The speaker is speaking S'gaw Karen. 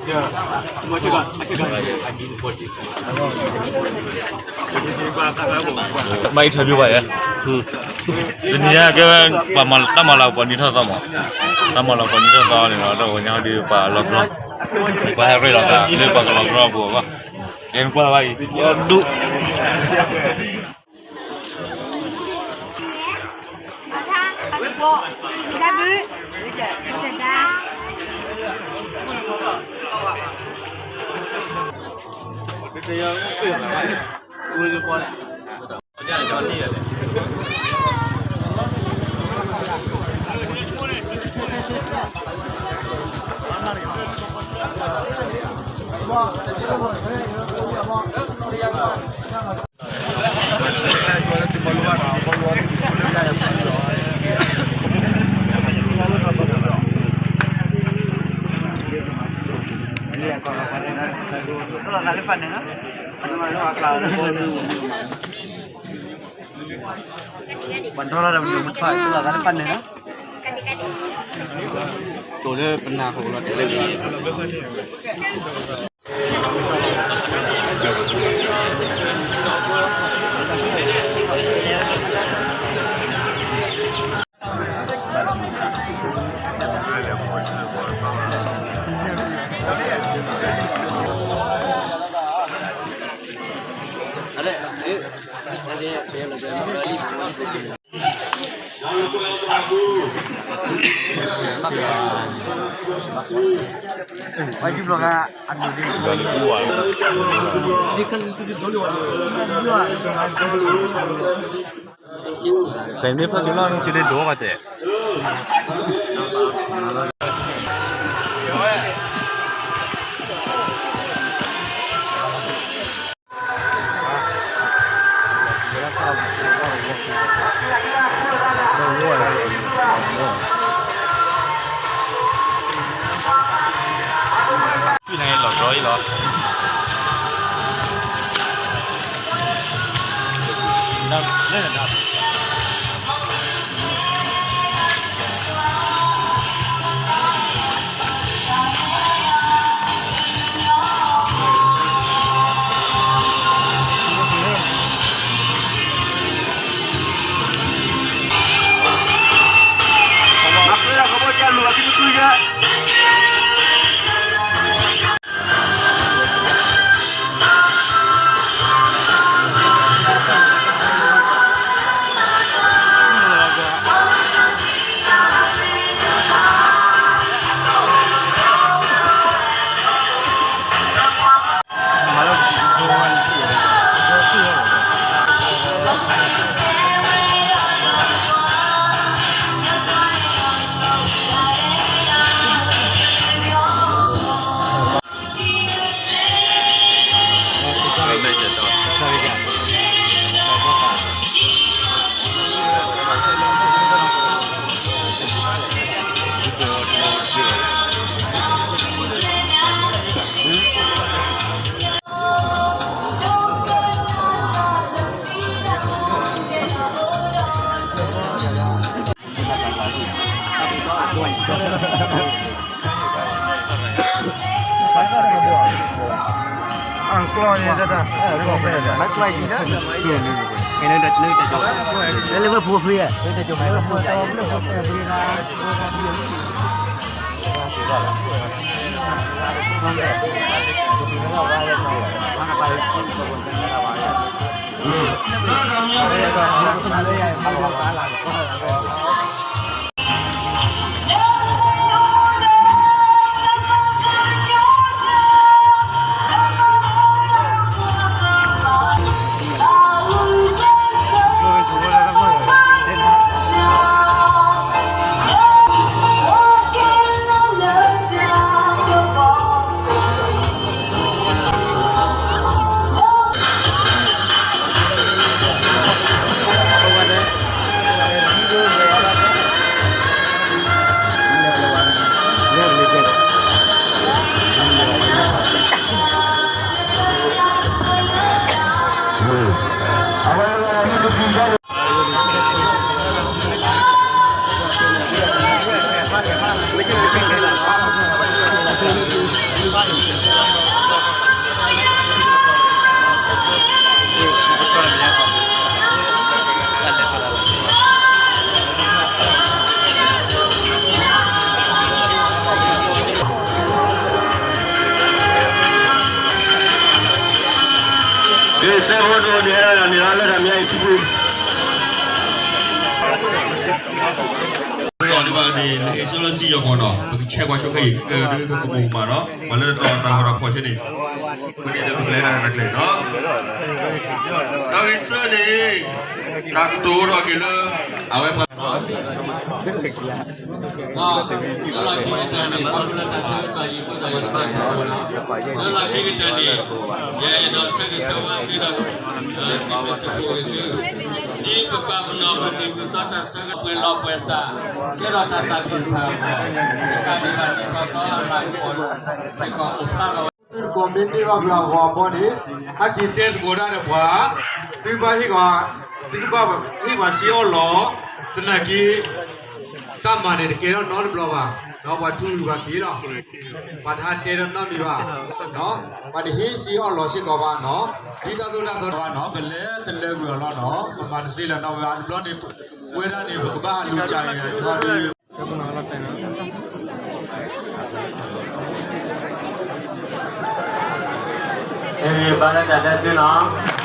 ဘၣ်အံၤထီၣ်ဘၣ်ယဲ, တနံၤညါကဲဝဲ ပှၤမၤတၢ်မၤလၤကပီၤနံၤထီၣ်သီမး, တၢ်မၤလၤကပီၤနံၤထီၣ်သီန့ၣ်လီၤ, ဒီးဝဲညါဒီးပှၤလီၤကြီ, ပှၤဟဲရ့ၣ်လီၤသး လၢပှၤကလီၤကြီပူၤအဂီၢ်, ကဲကွၢ်ဘၣ်အံၤ ဒူၣ် တိၢ်လၢပနၢ်ဟူလီၤတဲာ်လၢ ဖဲန့ၣ်ဖျီၣ်က့ၤလီၤန့ၣ် က့ၤဒိၣ်ကီးတဲာ် ဖဲန့ၣ်လီၤကီအံၤလီၤ. ဒ်စဲးဖိဒိၣ်န့ၣ် ဟဲဒၣ်န့ၣ်လီၤ လၢတၢ်မံၤအံၤထံပူၤ တီၢ်ဒံးဘၣ်န့ၣ် လၢဟ့ၣ်စီလီၤစံယီၤပီၢ်နီၤ ပကဆဲးကွၢ်ဆိခဲအံၤ ကဒုကကမူၤမးနီၤ ပှၤလၢတတီၤတၢ်ဂီၤတၢ်ဖီၣ်ဆဲန့ၣ် မ့ၢ်န့ၣ်ဒီးပကလဲၤဒၣ်တၢ်ကျဲၤနီၤ တၢ်ဂ့ၢ်သၢန့ၣ် တၢ်ကတိၤထီၣ်က့ၤလၢ အဝဲပှၤ လၢလီၢ်ခံကတၢၢ်န့ၣ် ခီဖျိလၢတၢ်ဆၢကတီၢ်ယံာ်အဃိသတး ယတတဲပူၤနီၤ လၢလီၢ်ခံကတၢၢ်န့ၣ် ယအဲၣ်ဒိးဆၢဂ့ၤဆၢဝါသုဒီး စံးဘျုးစံးဖှိၣ်က့ၤသု ဒ်ပပာ်ပနီၣ်ပနံၤပသီတၢ်ဆၢကတီၢ်ပှဲၤလီၤပှဲၤစး ကဲထီၣ်တၢ်သးကံၢ်တဖၣ်အဂီၢ် တကးဒံးဘၣ်ဒ်သိးဒီးအလၤကပီၤစ့ၢ်ကီးအိၣ်ဖျါလီၤဝဲ သုတကိးမ့ၢ်န့ၢ်ဘၣ်ပှၤအဂီၤအဘီန့ၣ် ဟဲက့ၤတဲသကိးတၢ်ဒီးပှၤ သုဘၣ်ဟ့ၣ်ဂီၤ သုကဘၣ်ဟ့ၣ်ပှၤစ့အီၣ်လီၤ သနာ်က့ တၢ်မၤန့ၣ်တကဲထီၣ်နီတဘျီဘၣ် ဒီးပှၤထူဂုၤပှၤက့ၤလီၤ ပှၤတဟးတဲဒီးနီတမံၤဘၣ် ပှၤတဟ့ၣ်စ့အီၣ်လီၤစ့ၢ်ကီးဘၣ်နီၤ ဒ်တၢ်သိၣ်တၢ်သီတဘၣ်နီၤ ပလဲၤတလဲၤကွံာ်အီၤလီၤနီၤ ပမၤတသ့လၢၤနီၤ ဝဲအံၤတဘျီန့ၣ် ဝဲဒၣ်န့ၣ် ပကဘၣ်လူၤကၢ်ယၤဒီး အဲ ဘၣ်လၢတၢ်တဲဆူနီၤ